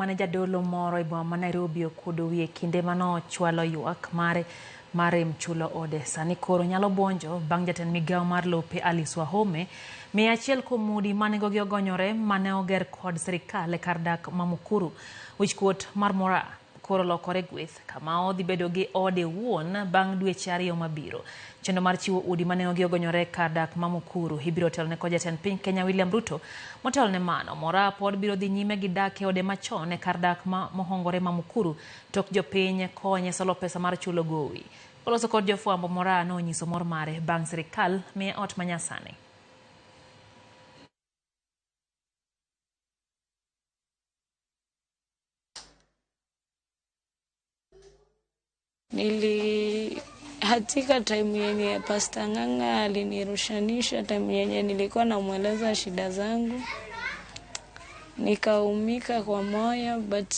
mane jadolo moro e boma ma Nairobi okuodo wiye kinde manochwalo ywak mare mar rem chulo ode. Sani koro nyalo buonjo bang' jatend migawo mar lope Alice Wahome miye achiel kuom udi ma nengogi ogonyore mane oger kod sirikal e kar dak ma Mukuru. Wichkuot mar Moraa koro lokore gweth kama odhi bedo gi ode owuon bang' dweche ariyo mabiro. Chenro mar chiwo udi ma nengogi ogonyore e kar dak ma Mukuru ibiro telone kod jatend piny Kenya William Ruto. Motelo ne mano, Moraa pod biro dhi nyime gi dak e ode machon e kar dak ma mohongore ma Mukuru tok jopiny konye solo pesa mar chulo gowi. Koloso kod jofwambo, Moraa nonyiso mor mare bang' sirikal miye ot manyasani. Nilihatika time yenye Pastor Ng'ang'a alinirushanisha, time yenye nilikuwa namweleza shida zangu, nikaumika kwa moyo, but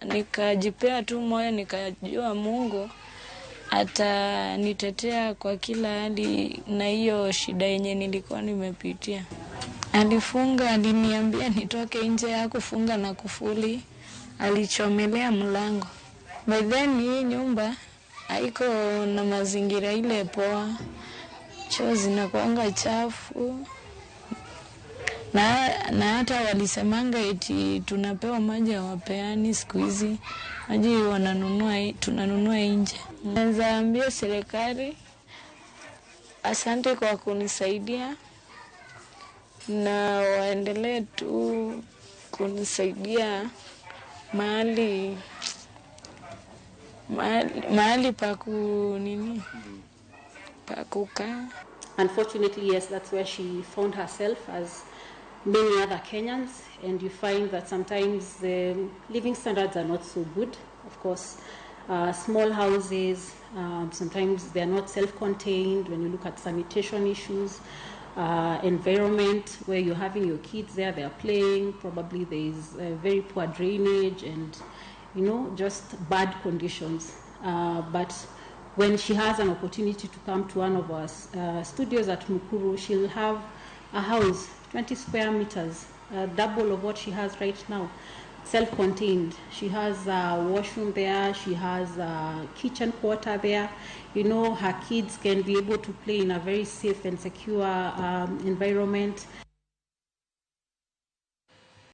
nikajipea tu moyo, nikajua Mungu atanitetea kwa kila hali na hiyo shida yenye nilikuwa nimepitia. Alifunga, aliniambia nitoke nje, hakufunga na kufuli, alichomelea mlango. By then hii nyumba haiko na mazingira ile poa, choo zinakuanga chafu na hata walisemanga eti tunapewa maji hawapeani siku hizi, maji wananunua, tunanunua nje. Naweza ambia serikali asante kwa kunisaidia na waendelee tu kunisaidia mahali pa ku nini, pa kukaa. Unfortunately, yes, that's where she found herself, as many other Kenyans, and you find that sometimes the living standards are not so good. Of course, small houses, sometimes they are not self-contained when you look at sanitation issues, environment where you're having your kids there, they are playing, probably there is very poor drainage and, just bad conditions. But when she has an opportunity to come to one of our studios at Mukuru, she'll have a house, 20 square meters, double of what she has right now, self-contained. She has a washroom there, she has a kitchen quarter there. Her kids can be able to play in a very safe and secure environment.